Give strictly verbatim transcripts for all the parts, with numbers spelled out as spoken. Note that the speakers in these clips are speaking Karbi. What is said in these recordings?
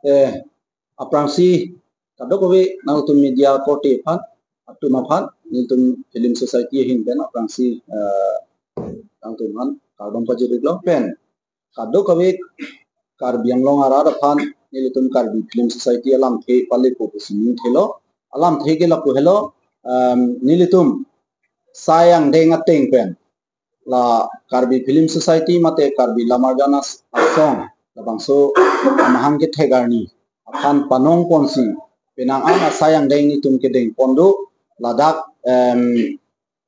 Eh, aphrangsi kadokave nangtum media korte aphan, atum aphan, nelitum Film Society ahin pen aphrangsi, eh, nangtum aphan kardom pajir-iklo pen kadokave Karbi Anglong arat aphan nelitum Karbi Film Society alamthe palepo pusi ningthelo. Alamthe ke lapu helo, em, nelitum sai angdeng ateng pen la Karbi Film Society mate Karbi Lamarjan As- Asong labangso amahang kethek arni aphan panong ponsi penang an asai angdeng nelitum kedeng pon do. Ladak, em,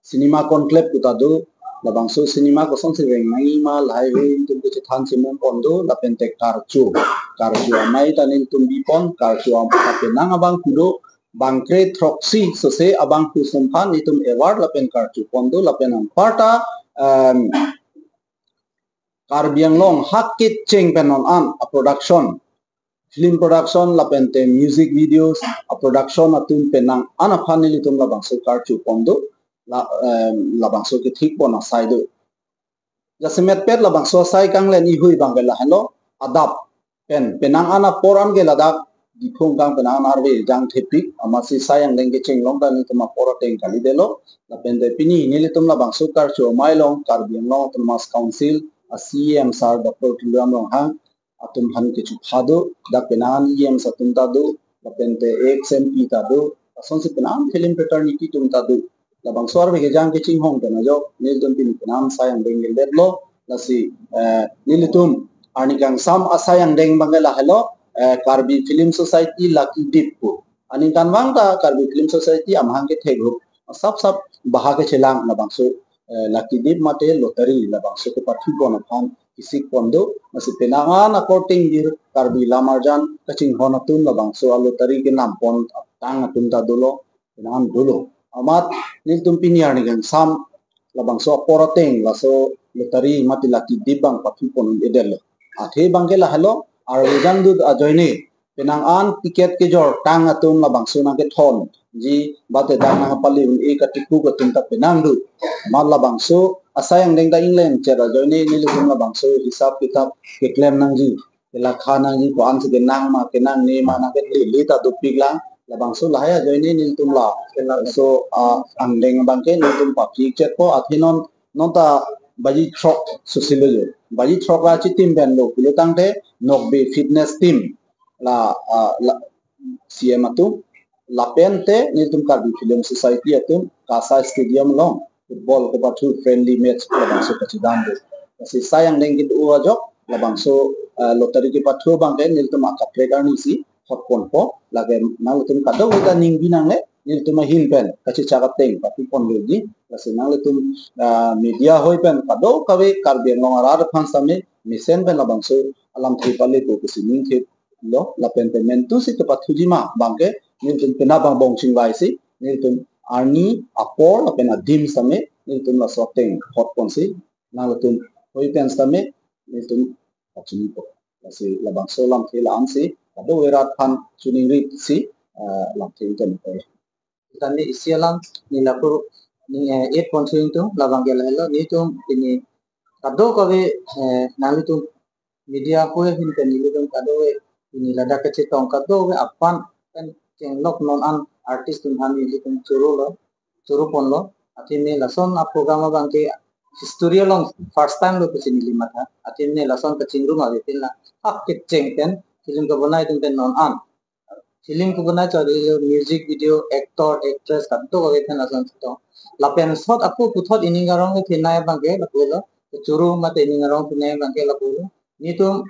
cinema conclave pu ta do, labangso cinema kosonsi reng nangjima lahai hui nelitum kachethan chemum pon do, lapen te karcho, karcho amei ta nelitum bi pon, karcho am- ta penang abang kudo, bangkre throksi sose abang kusum aphan nelitum award lapen karcho pon do, lapen anparta, em, Karbi Anglong hak kecheng pen non an a production, film production lapen te music videos a production atum penang an aphan nelitum labangso karcho pon do, la, em, labangso kethik pon asai do. Jasemet pet labangso asai kanglen ihui abang ke lahelo, adap pen penang an apor an ke ladak Diphu kang penang an arve jang thepik, amatsi sai angdeng kecheng along ta nelitum apor ateng kalidetlo. Lapen te pini nelitum labangso karcho amei along Karbi Anglong Autonomous Council a C E M sir Doctor Tuliram Ronghang atum aphan kechupha do, dak penang an E M sir atum ta do, lapen te ex M P ta do, asonsi penang film fraternity atum ta do. Labangso arve kejang kachinghon pen ajok nelitum pini penang sai angdeng keledetlo. Lasi, eh, nelitum arni kangsam asai angdeng abang ke lahelo, eh, Karbi Film Society Lucky Dip pu. Aningkanvang ta Karbi Film Society amahang kethek ahut sap sap baha kechelang labangso, eh, Lucky Dip mate lottery labangso kepathu pon aphan kesik pon do. Lasi penang an akorte ingjir Karbi Lamarjan kachinghon atum labangso a lottery kenam pon atang atum ta dolo, penang an dolo. Amat nelitum pini arni kangsam labangso apor ateng laso lottery mate Lucky Dip abang pathu pon un-edetlo. Athe abang ke lahelo, arve jangdut ajoine penang an ticket kejor tang atum labangso nangkethonji, bate dak nangpale un-e katikuk atum ta penang do. Amat labangso asai angdeng ta ingleng chet ajoine nelitum labangso hisap kitap keklem nangji, kelakha nangji, ko-ansi kenang ma kenangne ma nangkelele ta dopik lang. Labangso lahai ajoine nelitum la, labangso, ah, angdeng abang ke nelitum paphik chetpo. Athe non, non ta baji throk sosilo jo. Baji throk ra chitim pen lo pulo tangte Nokbe Fitness Team la, ah, la C M atum, lapen te nelitum Karbi Film Society atum Kasai Stadium along football kepathu friendly match labangso kachedam do. Lasi sai angdeng kedo ajok labangso, eh, lottery kepathu abang ke nelitum akaprek arnisi hot ponpo, lake nanglitum kadokave ta ning bi nangle, nelitum ahin pen kachechak ateng pathu pon doji. Lasi nanglitum, ah, media hoi pen kadokave Karbi Anglong arat aphan sitame mesen pen labangso alamthe palepo pusi ningthelo, lapen te mentu si kepathuji ma abang ke nelitum penap angbong chingvaisi nelitum arni apor lapen adim sitame nelitum laso ateng hot ponsi nanglitum hoi pen sitame nelitum pachinipo. Lasi labangso lamthe la-ansi kadokave arat aphan choningrisi, ah, lamthe ington ko. Tani isi alam neli lapu neli, eh, add pon thu ingtung, labang ke lahelo, nelitum pini kadokave, eh, nanglitum media hoi ahin pen nelitum kadokave pini ladak kachetong kadokave aphan pen chenglok non an artist atum aphan nelitum chorolo, choro ponlo. Athe ne lason a program abang ke history along first time lo pusi neli matha. Athe ne lason kachingrum ave pin la hak kecheng pen film kebonai atum pen non an film kebonai chot lo, music video, actor, actress kadokave pen lason chetong. Lapen sot ako puthot ining arong kethenei abang ke lapulo, kechoro mate ining arong thenei abang ke lapulo. Nelitum,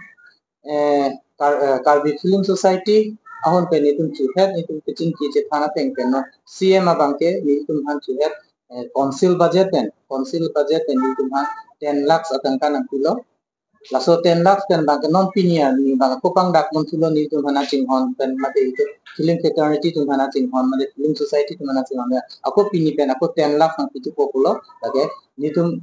eh, Kar-, eh, Karbi Film Society ahon pen nelitum chuhet, nelitum kechingki chethan ateng pen non C M abang ke nelitum aphan chuhet, eh, council budget pen, council budget pen nelitum aphan ten lakhs atangka nangpilo. Laso ten lakhs pen abang ke non pini arni abang ke kopang dak mon thulo, nelitum aphan chinghon pen mate itum film fraternity atum aphan chinghon mate film society atum aphan chinghon ya. Ako pini pen ako ten lakhs nangpi thupo pulo. Lake nelitum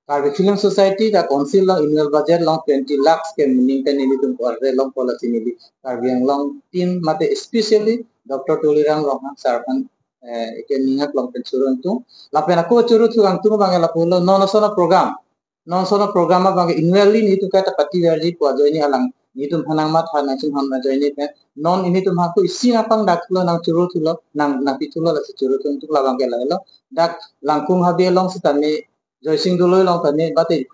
Karbi Film Society ta council along annual budget along twenty lakhs ke meaning pen nelitum ko arve longpo, lasi neli Karbi Anglong team mate especially Doctor Tuliram Ronghang sir aphan, eh, eke ning aklong pen choro ingtung. Lapen ako choro thu ingtung abang ke lapulo, non ason a program, non ason a program abang ke annually nelitum kaita pativerji pu ajoine alang Netum aphan nangmatha nangchinghan ajoine pen non netum aphan ko isi nangpangdak thulo, nangchoro thulo, nang nangpi thulo, lasi choro thun tuk labang ke lahelo. Dak Langkung Habe along sitame Joysing Doloi along tame bate,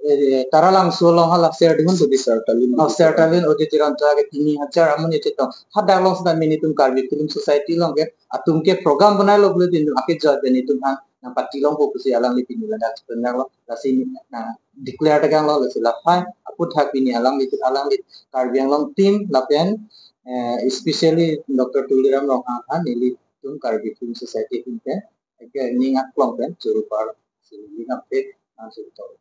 eh, Taralangso along hala Serdihun to di Sertalin. Oh, Sertalin auditorium ta ke tini hajar amonit chetong. Hadak along sitame netum Karbi Film Society along ke atum ke program banailo pulote netum ake joy pen netum aphan nangpatilongpo pusi alangli pini ladak penang lo, lasi nang declare tekang lo, lasi lahai aphuthak pini alangli, alangli Karbi Anglong team lapen, eh, especially Doctor Tuliram Ronghang aphan nelitum Karbi Film Society team pen ke ning aklong pen choro par si ning apek nang choro.